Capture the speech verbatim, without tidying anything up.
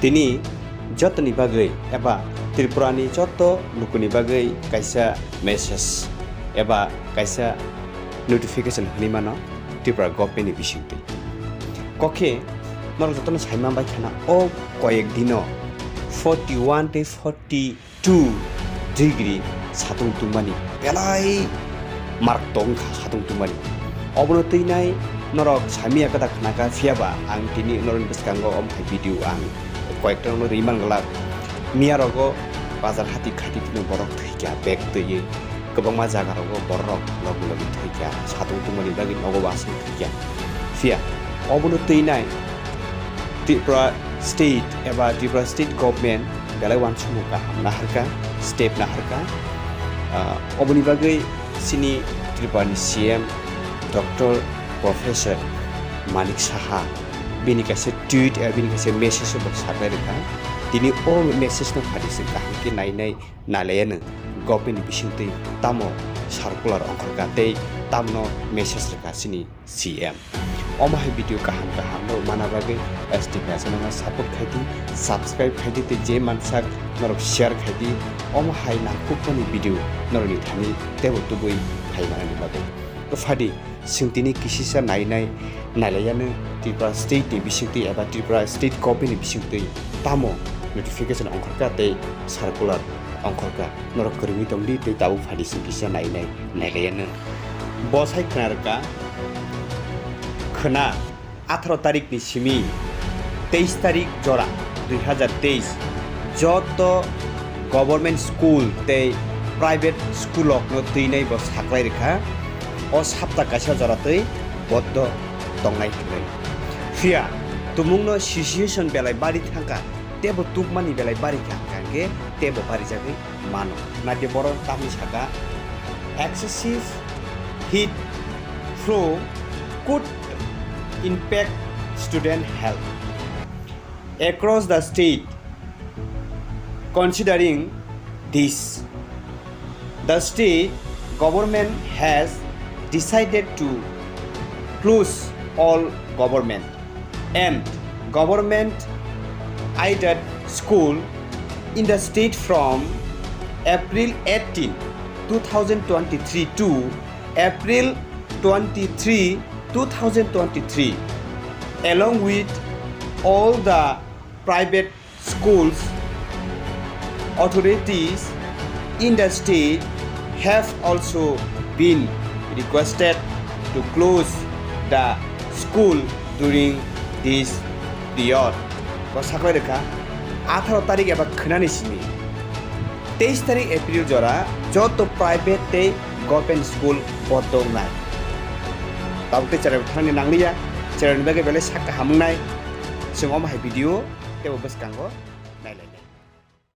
Tini jotoni bagwi eba Tripurani joto lukuni bagwi kaisa message eba kaisa notification hwnwi mano Tripura government ni bisingtwi. Kokhe norok jotono saima bai khana o koyek dino forty one tei forty two degree satung tungmani belai marak tong kha satung tungmani. Obono twinai norok samiya kwtak khna kha, phiya ba ang tini norokni bwskango omo hai video ang koyekta norokno rwi man glak. Miya rogo bazar hati khati phano borok thwi kha bag twiwi, kwbangma jaga rogo borok logi logi thwi kha satung tungmani bagwi nogo wasung thwi kha. Phiya obono twinai Tripura state eba Tripura state government belai uansukmung kaham naharkha, step naharkha. Ah, oboni bagwi chini Tripura ni C M Doctor Professor Manik Saha bini kaisa tweet eba bini kaisa message o bo saklai rwkha. Tini o message no phadi se kaham khe nainai nailaiyano government ni bisingtwi tamo circular ongkhorkha tei tamno message rwkha chini C M. Omo hai video kaham kaham no mana bagwi S T K channel no support khai di, subscribe khai di tei je mansak norok share khai di. Omo hai nangkukmani video norokni thani teibo tubui phai manani bagwi. Phadi, chwng tini kisisa nainai nailaiyano Tripura state ni bisingtwi eba Tripura state government ni bisingtwi tamo notification ongkhorkha tei circular ongkhorkha. Norok kwrwngwi tongdi tei tabuk phadi chwng kisa nainai nailaiyano. Bo sai khna rwkha, khna atharo tarik ni simi teis tarik jora dui hazar teis joto government school tei private school rok no twinai bo saklai rwkha. O sapta kaisa jora twi bondo tongnai hwnwi. Phiya tumungno situation belai bari thangkha, teibo tukmani belai bari kha, hwnkhe teibo barijagwi mano. Naithe borok tamni saka, excessive heat flow could impact student health. Across the state, considering this, the state government has decided to close all government and government aided school in the state from April eighteen, two thousand twenty-three to April twenty-three, two thousand twenty-three, along with all the private schools. Authorities in the state have also been requested to close the school during this period. Bo saklai rwkha, atharo tarik eba khwnani simi teis tarik April jora joto private tei government school bondo wngnai. Tabuk tei cherairok thangni nangliya, cherairokni bagwi belai sak kaham wngnai. Chwng omo hai video teibo bwskango